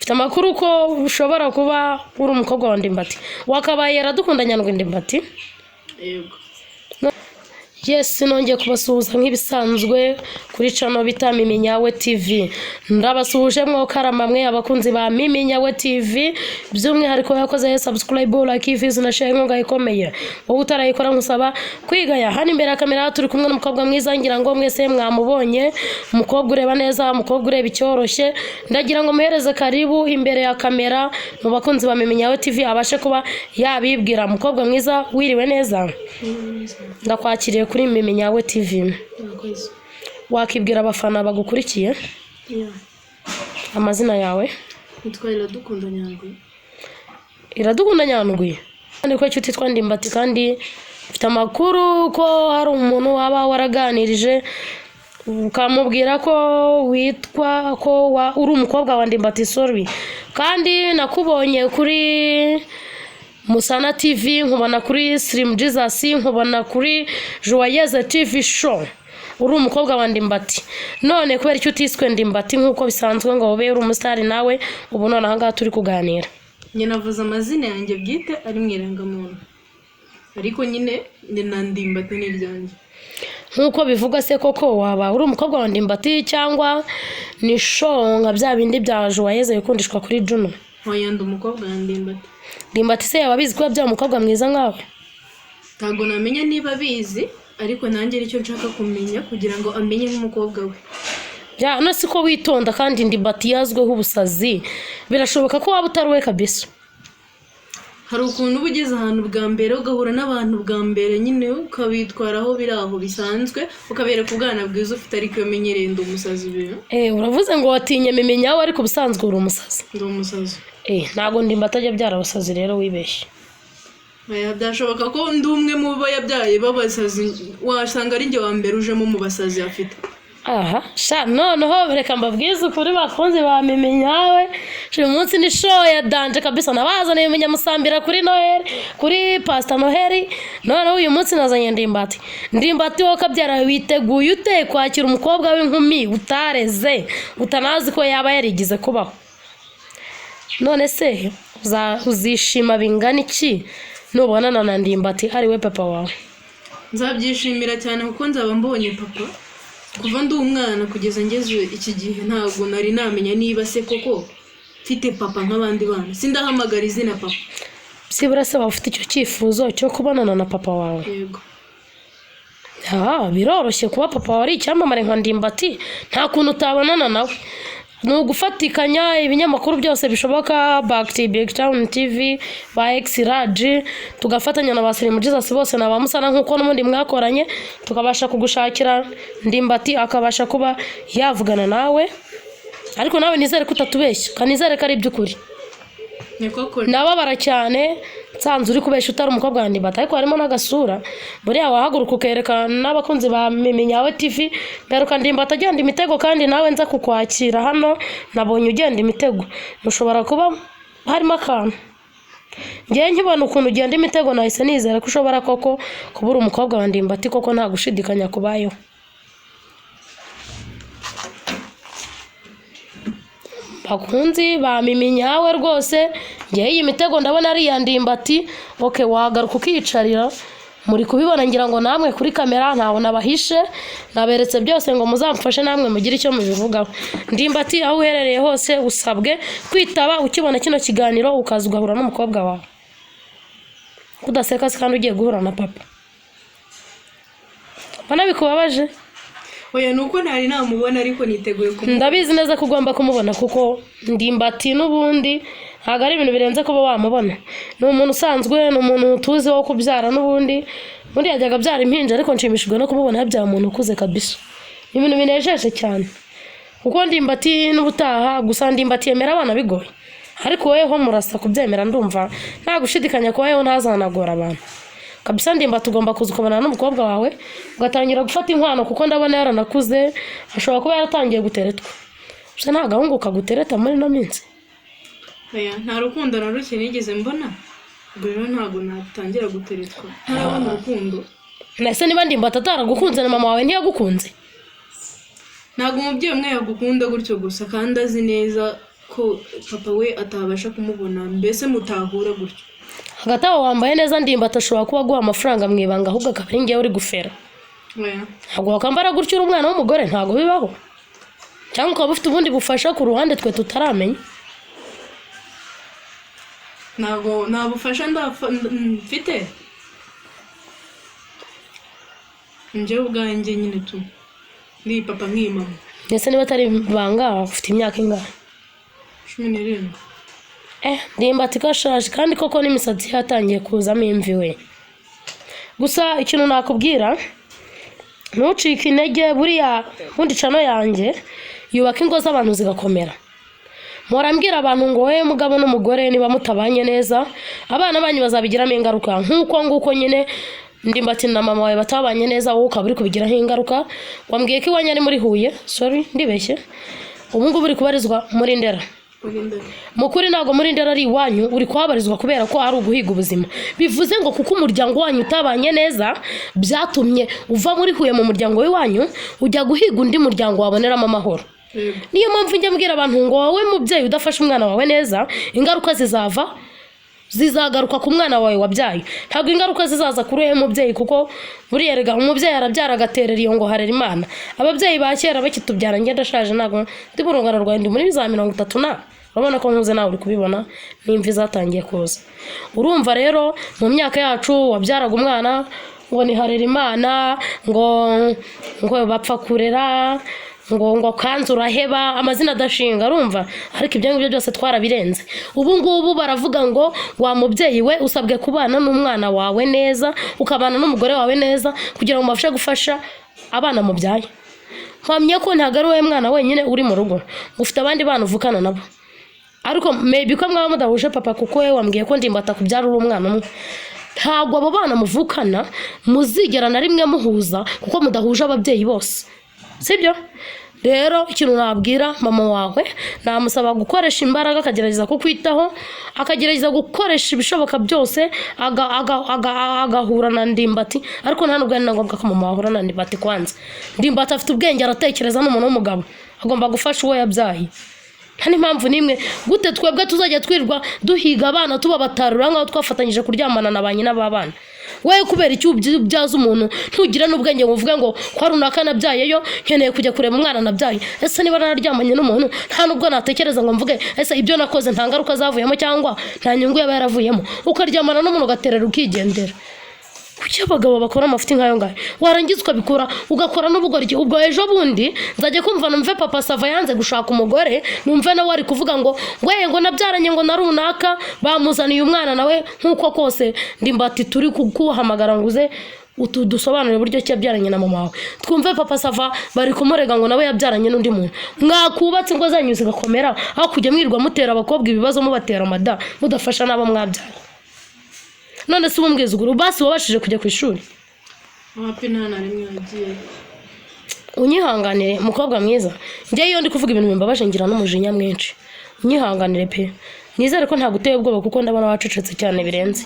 Mfite amakuru ko ushobora kuba uri umukobwa wa Ndimbati. Wakabaye Iradukunda Nyandwi Ndimbati. Yego. Yes, nongeye kubasuhuza nk'ibisanzwe kuri channel bita Mimi Nyawe TV. Ndabasuhuje mwokarama mwe abakunzi ba Mimi Nyawe TV, by'umwihariko yakoze subscribe, like, views na share, inkunga ikomeye. Wowe utarayikora nkusaba kwigaya. Hano imbere ya kamera turi kumwe n'umukobwa mwiza, ngira ngo mwese mwamubonye, umukobwa ureba neza, umukobwa ureba icyoroshye. Ndagira ngo muhereze karibu imbere ya kamera mu bakunzi ba Mimi Nyawe TV, abashe kuba yabibwira. Umukobwa mwiza, wiriwe neza? Ndakwakiriye kuri Mimi Nyawe TV. Murakoze. Wakibwira abafana bagukurikiye Yeah. amazina yawe? Nitwa Iradukunda Nyandwi. Iradukunda Nyandwi. Kandi ko utitwa Ndimbati? Kandi mfite amakuru ko hari umuntu waba waraganirije ukamubwira ko witwa ko uri umukobwa wa Ndimbati. Sorry. Kandi nakubonye kuri Musana TV, nkubona kuri Slim Jesus, nkubona kuri Joyeuse TV Show, uri umukobwa wa Ndimbati. None kubera icyo utiswe Ndimbati nk'uko bisanzwe ngo ube uri umusitari nawe ubu none aha ngaha turi kuganira? Njye navuze amazina yanjye bwite ari mu irangamuntu, ariko nyine ni na Ndimbati ni iryanjye. Nk'uko bivugwa se, koko waba uri umukobwa wa Ndimbati cyangwa ni show nka bya bindi bya Joyeuse bikundishwa kuri Juno? Oya, ndi umukobwa wa Ndimbati. Ndimbati se yaba abizi ko yabyaye umukobwa mwiza nkawe? Ntabwo namenya niba abizi, ariko nanjye nicyo nshaka kumenya kugira ngo amenye nk'umukobwa we. Bya no si ko witonda, kandi Ndimbati yazwiho ubusazi, birashoboka ko waba utari we kabisa. Hari ukuntu uba ugeze ahantu bwa mbere, ugahura n'abantu bwa mbere, nyine ukabitwaraho biri aho bisanzwe, ukabereka ubwana bwiza ufite, ariko iyo umenyereye ndi umusazi ibintu. Uravuze ngo watinye Mimi Nyawe, ariko ubusanzwe uri umusazi? Ndi umusazi. Ntabwo Ndimbati ajya abyara abasazi rero, wibeshye. Oya, byashoboka ko ndi umwe mu bo yabyaye b'abasazi, wasanga ari njye wa mbere ujemo mu basazi afite. Aha sha, noneho reka mbabwize ukuri, bakunzi ba Mimi Nyawe, uyu munsi ni show ya danger kabisa. Nabazaniye Umunyamusambira kuri Noheli, kuri Pastor Noheli, noneho uyu munsi nazanye Ndimbati. Ndimbati, wowe kabyara, witeguye ute kwakira umukobwa w'inkumi utareze, utanazi ko yaba yarigize kubaho? None se uzishima bingana iki nubonana na Ndimbati ari we papa wawe? Nzabyishimira cyane kuko nzaba mbonye papa. Kuva ndi umwana kugeza ngeze iki gihe ntabwo nari namenya niba se koko mfite papa nk'abandi bana. Sindahamagara izina papa. Byibura se waba ufite icyo cyifuzo cyo kubonana na papa wawe? Yego. Ah, biroroshye kuba papa wawe ari icyamamare nka Ndimbati, nta kuntu utabonana nawe. Ni ugufatikanya ibinyamakuru byose bishoboka, Bakiti Big Town TV, ba X Large, tugafatanya na ba Slim Jesus bose na ba Musana nk'uko n'ubundi mwakoranye, tukabasha kugushakira Ndimbati akabasha kuba yavugana nawe. Ariko nawe nizere ko utatubeshya, kanizere ko ari iby'ukuri. Ni koko. Nababara cyane nsanze uri kubeshya utari umukobwa wa Ndimbati. Ariko harimo n'agasura, buriya wahaguruka ukereka n'abakunzi ba Mimi Nyawe TV. Mperuka Ndimbati agenda imitego, kandi nawe nza kukwakira hano nabonye ugenda imitego, mushobora kuba harimo akantu. Ngewe nkibona ukuntu ugenda imitego nahise nizera ko ushobora koko kuba uri umukobwa wa Ndimbati koko, nta gushidikanya kubayeho. Bakunzi ba Mimi Nyawe, rwose ngewe iyi mitego ndabona ari iya Ndimbati. Okay, wagaruka ukiyicarira. Muri kubibona ngira ngo namwe kuri kamera, ntawe nabahishe, naberetse byose ngo muzamfashe namwe mugire icyo mubivugaho. Ndimbati, aho uherereye hose usabwe kwitaba ukibona kino kiganiro, ukaza ugahura n'umukobwa wawe. Kudaseka se kandi ugiye guhura na papa, mbona bikubabaje? Oya, ni uko ntari namubona, ariko niteguye kumubona. Ndabizi neza ko ugomba kumubona, kuko Ndimbati n'ubundi ntabwo ari ibintu birenze kuba wamubona. Ni umuntu usanzwe, ni umuntu tuzi wo kubyara n'ubundi. Ubundi yajyaga abyara impinja, ariko nshimishijwe no kumubona yabyaye umuntu ukuze kabisa. Ni ibintu binejeje cyane kuko Ndimbati n'ubutaha gusa Ndimbati yemera abana bigoye, ariko woweho murasa kubyemera, ndumva nta gushidikanya ko woweho ntazanagora abantu kabisa. Ndimbati, ugomba kuza ukabonana n'umukobwa wawe, ugatangira gufata inkwano, kuko ndabona yaranakuze, ashobora kuba yaratangiye guteretwa. Gusa nta gahungu kagutereta muri ino minsi? Oya, nta rukundo na ruke nigeze mbona. Ubwo rero ntabwo natangira guteretwa ntarabona urukundo. Ese niba Ndimbati ataragukunze, na mama wawe ntiyagukunze? Ntabwo umubyeyi umwe yagukunda gutyo gusa kandi azi neza. Ko papa we atabasha kumubona, mbese mutahura gutyo. Hagati aho wambaye neza, Ndimbati ashobora kuba aguha amafaranga mu ibanga, ahubwo akaba ari ngewe uri gufera. Oya. Ntabwo wakambara gutyo uri umwana w'umugore, ntabwo bibaho. Cyangwa ukaba ufite ubundi bufasha ku ruhande twe tutaramenya. Ntabwo nta bufasha mfite, njyewe ubwanjye nyine tu ni papa nk'iyi mama. Ndetse niba atari ibanga, ufite imyaka ingahe? 17. Eh, Ndimbati ko ashaje kandi koko n'imisatsi yatangiye kuzamo imvi we. Gusa ikintu nakubwira, ntucike intege. Buriya ubundi channel yanjye yubaka ingo z'abantu zigakomera. Mpora mbwira abantu ngo wowe mugabo n'umugore, niba mutabanye neza, abana banyu bazabigiramo ingaruka, nk'uko nguko nyine Ndimbati na mama wawe batabanye neza, wowe ukaba uri kubigiraho ingaruka. Wambwiye ko iwanyu ari muri Huye, sorry ndibeshye, ubu ngubu uri kubarizwa muri Ndera. Muri Ndera. Mu kuri ntabwo muri Ndera ari iwanyu, uri kuhabarizwa kubera ko ari uguhiga ubuzima. Bivuze ngo kuko umuryango wanyu utabanye neza, byatumye uva muri Huye mu muryango w'iwanyu, ujya guhiga undi muryango waboneramo amahoro. Yego. Niyo mpamvu njya mbwira abantu ngo wowe mubyeyi udafashe umwana wawe neza, ingaruka zizagaruka ku mwana wawe wabyaye, ntabwo ingaruka zizaza kuri wowe mubyeyi, kuko buriya rega umubyeyi arabyara agaterera iyo ngo harera Imana. Ababyeyi ba kera bakitubyara, njye ndashaje, ntabwo ndi mu rungano rwawe, ndi muri za 30 na urabona ko nkuze, nawe uri kubibona n'imvi zatangiye kuza. Urumva rero mu myaka yacu wabyaraga umwana ngo ni harera Imana, ngo bapfa kurera, ngo kanzu uraheba, amazina adashinga, urumva. Ariko ibyo ngibyo byose twarabirenze. Ubu ngubu baravuga ngo wa mubyeyi we, usabwe kubana n'umwana wawe neza, ukabana n'umugore wawe neza, kugira ngo mubashe gufasha abana mubyaye. Mpamye ko ntabwo ari wowe mwana wenyine uri mu rugo, ufite abandi bana uvukana nabo, ariko maybe ko mwaba mudahuje papa, kuko wowe wambwiye ko Ndimbati akubyara uri umwana umwe. Ntabwo abo bana muvukana muzigera na rimwe muhuza, kuko mudahuje ababyeyi bose, sibyo? Rero ikintu nabwira mama wawe, namusaba gukoresha imbaraga, akagerageza kukwitaho, akagerageza gukoresha ibishoboka byose, agahura na Ndimbati. Ariko nta nubwo ari na ngombwa ko mama wahura na Ndimbati. Kwanza Ndimbati afite ubwenge, aratekereza, n'umuntu w'umugabo agomba gufasha uwo yabyaye. Nta n'impamvu n'imwe gute twebwe tuzajya twirirwa duhiga abana tubabatarura nk'aho twafatanyije kuryamana na ba nyina b'abana. Wowe kubera icyo ubyaza umuntu ntugire n'ubwenge ngo uvuge ngo kwa runaka nabyayeyo, nkeneye kujya kureba umwana nabyaye. Ese niba nararyamanye n'umuntu, nta nubwo natekereza ngo mvuge ese ibyo nakoze nta ngaruka zavuyemo cyangwa nta nyungu yaba yaravuyemo? Ukaryamana n'umuntu ugaterera ukigendera. Kuki abagabo bakora amafuti nk'ayo ngayo? Warangiza ukabikora, ugakora n'ubugoryi. Ubwo ejo bundi nzajya kumva numve Papa Sava yanze gushaka umugore, numve nawe ari kuvuga ngo "Eh, ngo nabyaranye ngo na runaka, bamuzaniye umwana nawe." Nk'uko kose Ndimbati turi kuguhamagara ngo uze dusobanurire uburyo ki yabyaranye na mama wawe, twumve Papa Sava bari kumurega ngo nawe yabyaranye n'undi muntu. Mwakubatse ingo zanyu zigakomera, aho kujya mwirirwa mutera abakobwa ibibazo, mubatera amada, mudafasha n'abo mwabyara. None se ubu mbwiza ukuri, basi wabashije kujya ku ishuri? Wapi, nta na rimwe yagiye. Unyihanganire mukobwa mwiza, njye iyo ndi kuvuga ibintu bimbabaje ngira n'umujinya mwinshi, unyihanganire pe. Nizere ko ntaguteye ubwoba, kuko ndabona wacecetse cyane birenze.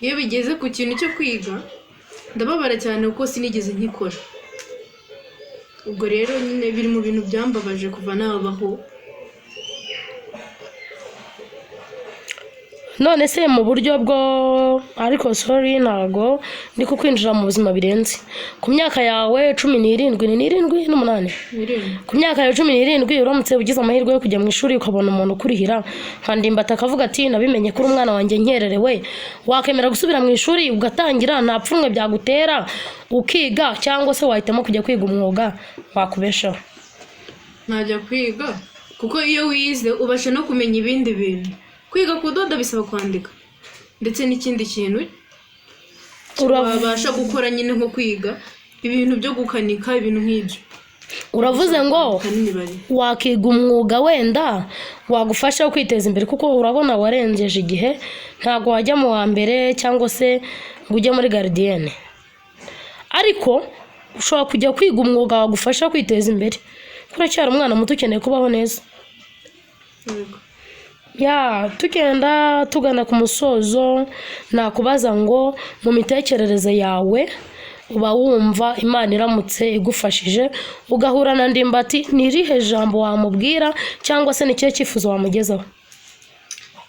Iyo bigeze ku kintu cyo kwiga ndababara cyane, kuko sinigeze nkikora. Ubwo rero nyine biri mu bintu byambabaje kuva nabaho. None se mu buryo bwo, ariko sorry ntago ndi kukwinjira mu buzima birenze, ku myaka yawe 17, ni n'irindwi n'umunani? Irindwi. Ku myaka yawe 17, uramutse ugize amahirwe yo kujya mu ishuri, ukabona umuntu ukurihira nka Ndimbati akavuga ati nabimenye kuri umwana wanjye nkererewe, wakemera gusubira mu ishuri ugatangira, nta pfunwe byagutera, ukiga, cyangwa se wahitamo kujya kwiga umwuga wakubeshaho? Najya kwiga, kuko iyo wize ubasha no kumenya ibindi bintu. Kwiga kudoda bisaba kwandika, ndetse n'ikindi kintu wabasha gukora nyine, nko kwiga ibintu byo gukanika, ibintu nk'ibyo. Uravuze ngo Kwandika n'imibare. wakiga umwuga wenda wagufasha kwiteza imbere, kuko urabona warengeje igihe, ntabwo wajya mu wa mbere cyangwa se ngo ujye muri garidiyene, ariko ushobora kujya kwiga umwuga wagufasha kwiteza imbere, kuko uracyari umwana muto ukeneye kubaho neza. Yego. Ya, tugenda tugana ku musozo, nakubaza ngo mu mitekerereze yawe Uba wumva Imana iramutse igufashije ugahura na Ndimbati, ni irihe jambo wamubwira cyangwa se ni ikihe cyifuzo wamugezaho?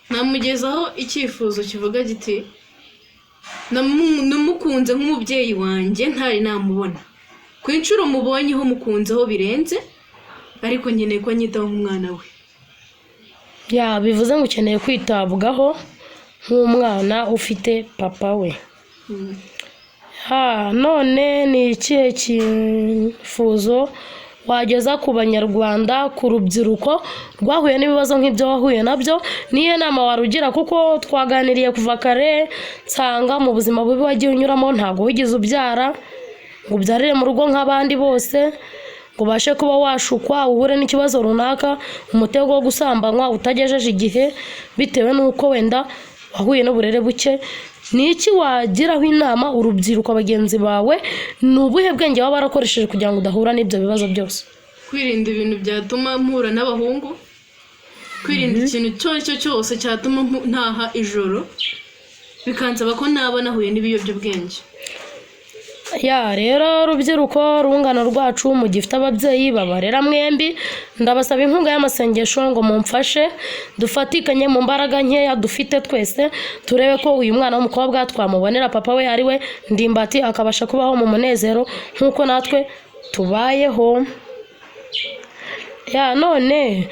Namugezaho icyifuzo kivuga giti: Namukunze nk'umubyeyi wanjye ntari namubona. Ku inshuro mubonyeho mukunzeho birenze, ariko nkeneye ko anyitaho nk'umwana we." Ya, bivuze ngo ukeneye kwitabwaho nk'umwana ufite papa we. Ha, none ni ikihe cyifuzo wageza ku Banyarwanda, ku rubyiruko rwahuye n'ibibazo nk'ibyo wahuye nabyo? Niyo nama warugira? Kuko twaganiriye kuva kare, nsanga mu buzima bubi wagiye unyuramo ntabwo wigeze ubyara ngo ubyarire mu rugo nk'abandi bose, ngo ubashe kuba washukwa, uhure n'ikibazo runaka, umutego wo gusambanywa utagejeje igihe, bitewe n'uko wenda wahuye n'uburere buke. Ni iki wagiraho inama urubyiruko bagenzi bawe? Ni ubuhe bwenge waba warakoresheje kugira ngo udahura n'ibyo bibazo byose? Kwirinda ibintu byatuma mpura n'abahungu, kwirinda ikintu icyo ari cyo cyose cyatuma ntaha ijoro bikansaba ko naba nahuye n'ibiyobyabwenge. Ya, rero rubyiruko, rungano rwacu mugifite ababyeyi babarera mwembi, ndabasaba inkunga y'amasengesho ngo mumfashe dufatikanye mu mbaraga nkeya dufite twese, turebe ko uyu mwana w'umukobwa twamubonera papa we, ari we Ndimbati, akabasha kubaho mu munezero nk'uko natwe tubayeho. Ya, none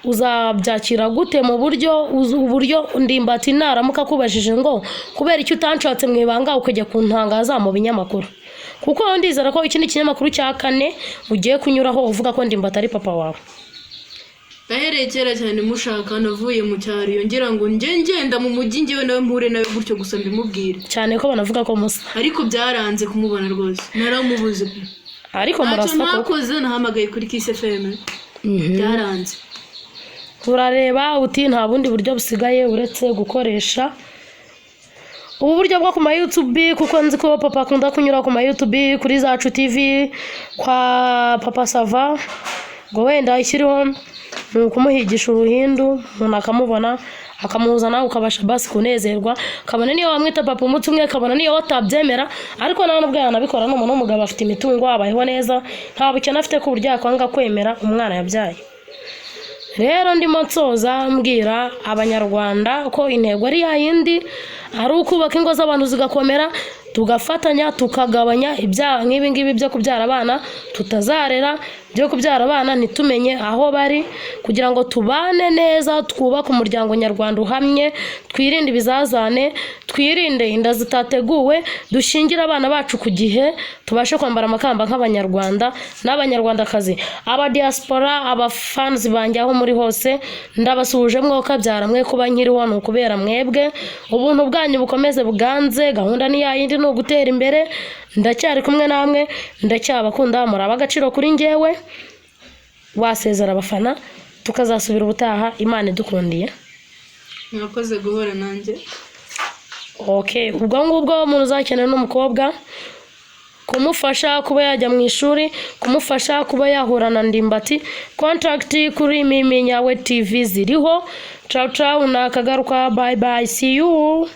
uzabyakira gute mu buryo uburyo Ndimbati naramuka akubajije ngo kubera icyo utanshatse mu ibanga ukajya kuntangaza mu binyamakuru? Kuko ndizera ko iki ni ikinyamakuru cya kane ugiye kunyuraho uvuga ko Ndimbati ari papa wawe. Nahereye kera cyane mushaka, navuye mu cyaro iyo ngira ngo njye ngenda mu mujyi, njyewe nawe mpure nawe gutyo gusa mbimubwire. Cyane ko banavuga ko musa. Ariko byaranze kumubona rwose, naramubuze pe. Ariko Ntacyo murasa koko. ntakoze, nahamagaye kuri Kiss FM, byaranze. Urareba uti nta bundi buryo busigaye uretse gukoresha ubu buryo bwo ku ma YouTube, kuko nzi ko papa akunda kunyura ku ma YouTube, kuri Zacu TV, kwa Papa Sava, ngo wenda ikiriho ni ukumuhigisha uruhindu, umuntu akamubona, akamuzana, ukabasha basi kunezerwa, kabone niyo wamwita papa umunsi umwe, kabone niyo watabyemera, ariko nawe nubwo yanabikora, ni umuntu w'umugabo, afite imitungo, abayeho neza, nta bukene afite ku buryo yakwanga kwemera umwana yabyaye. Rero ndimo nsoza mbwira Abanyarwanda ko intego ari ya yindi, ari ukubaka ingo z'abantu zigakomera, tugafatanya tukagabanya ibyaha nk'ibi ngibi byo kubyara abana tutazarera, byo kubyara abana ntitumenye aho bari, kugira ngo tubane neza, twubake umuryango nyarwanda uhamye, twirinde ibizazane, twirinde inda zitateguwe, dushyingire abana bacu ku gihe, tubashe kwambara amakamba nk'Abanyarwanda n'Abanyarwandakazi. Aba diaspora, abafanzi banjye aho muri hose, ndabasuhuje mwokabyara mwe. Kuba nkiriho ni ukubera mwebwe. Ubuntu bwanyu bukomeze buganze. Gahunda ni yayindi, ni ugutera imbere. Ndacyari kumwe namwe, ndacyabakunda, muri ab'agaciro kuri njyewe. Wasezera abafana, tukazasubira ubutaha Imana idukundiye. Mwakoze guhura nanjye. Okay, ubwo ngubwo umuntu uzakenera n'umukobwa kumufasha kuba yajya mu ishuri, kumufasha kuba yahura na Ndimbati, contact kuri Mimi Nyawe TV ziriho. Ciao ciao, nakagaruka, bye bye, see you.